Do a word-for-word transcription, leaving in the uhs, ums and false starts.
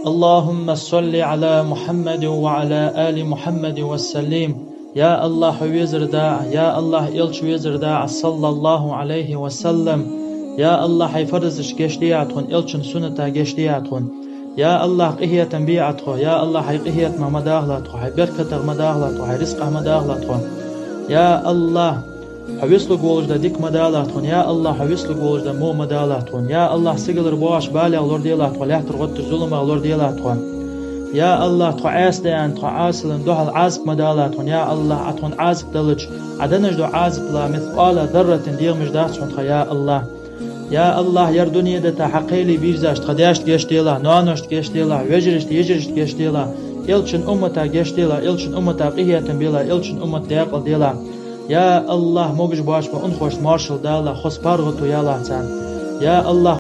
اللهم صل على محمد وعلى آل محمد وسلم. Я АллахӀ, хьо везар да, я АллахӀ, элча везар да, صلى الله عليه وسلم. Я АллахӀ, хьай фарзашта гешт де тхона, элчан сунната гешт де тхона. Я АллахӀ, къахетам бе тхо, я АллахӀ, хьай къахетамах ма дахалахь тхо, хьай беркатах ма дахалахь тхо, хьай ризкъах ма дахалахь тхо. Я АллахӀ, хьо вицлургволаш да дика ма далахь тхона, я АллахӀ, хьо вицлургволаш да во ма далахь тхона. Я АллахӀ, сигалара бохаш балех лораделахь тхо, лаьттара гӀоттача зуламах лораделахь тхо. Я АллахӀ, тхо Ӏаьса даьнна, тхо Ӏаьсалан духьал Ӏазап ма далахь тхона, я АллахӀ, Ӏа тхона Ӏазап далча, Ӏа денна дола Ӏазап ла مثقال ذرة дегӀамаш дац хьона тха, я АллахӀ. Я АллахӀ, ер дуне дита хьа кхеле бийрзача тха даьшта гешт делахь, ноаношта гешт делахь, вежарашта, йижарашта гешт делахь, элчан уммата гешт делахь, элчан уммата къахетам белахь, элчан уммат даькъала делахь. Я АллахӀ, могаш-боацаш ба унахошта моаршал далахь, хоза паргӀато ялахь царна. Я АллахӀ,